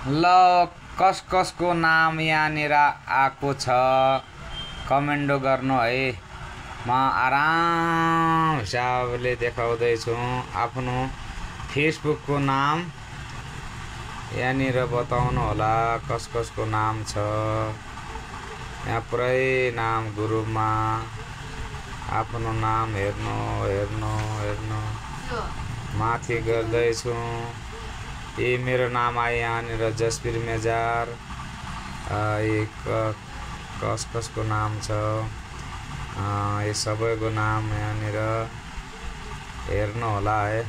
ल कस कसको नाम यहाँनिर आएको छ कमेन्ट गर्नु है। म आराम हिसाबले देखाउँदैछु आफ्नो फेसबुकको नाम यहाँनिर बताउनु होला कस कसको नाम छ। यहाँ पुरै नाम ग्रुपमा आफ्नो नाम हेर्नु हेर्नु हेर्नु माथि गर्दैछु। ये मेरो नाम आयो यहाँनिर जसवीर मेजार। कस कसको नाम छ ये सबैको नाम यहाँनिर हेर्नु होला है।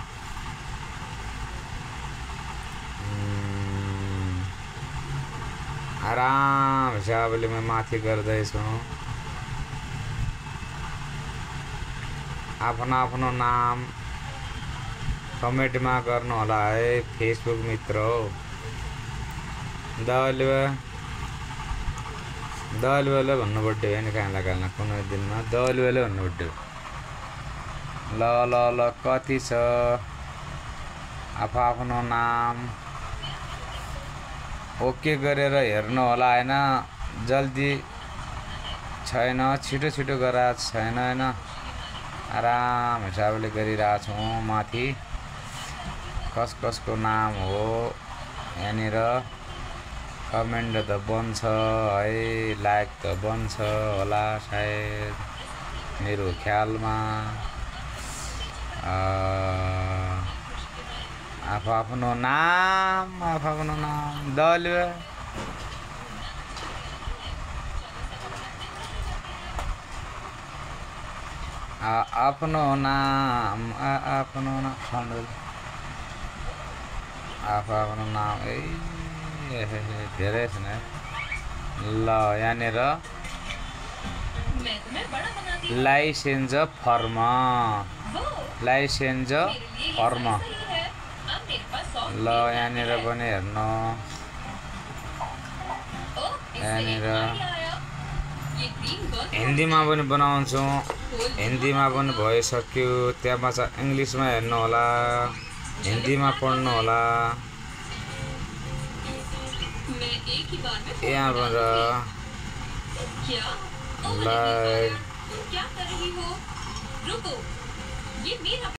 आराम हिसाबले म माथि गर्दैछु। आफ्नो आफ्नो नाम कमेन्टमा गर्नु होला है फेसबुक मित्र हो। दलवेले भन्नुपर्छ होइन कहाँला कुनै दिनमा दलवेले भन्नुपर्छ। ल ल ल कति छ आफ्नो नाम ओके गरेर हेर्नु होला होइन। जल्दी छैन छिटो छिटो गराएको छैन होइन। आराम हिसाबले गरिरहेको छु माथि कस कसको नाम हो यहाँनिर। कमेन्ट त बन्छ है लाइक त बन्छ होला सायद मेरो ख्यालमा। आफ्नो नाम दल आफ्नो नाम आफ्नो नाम धेरै छ ल यहाँनिर लाइसेन्स फर्म ल यहाँनिर पनि हेर्नु। यहाँनिर हिन्दीमा पनि बनाउँछु हिन्दीमा पनि भइसक्यो। त्यहाँ चाहिँ इङ्ग्लिसमा हेर्नु होला हिन्दीमा पढ्नु होला। यहाँबाट लाइक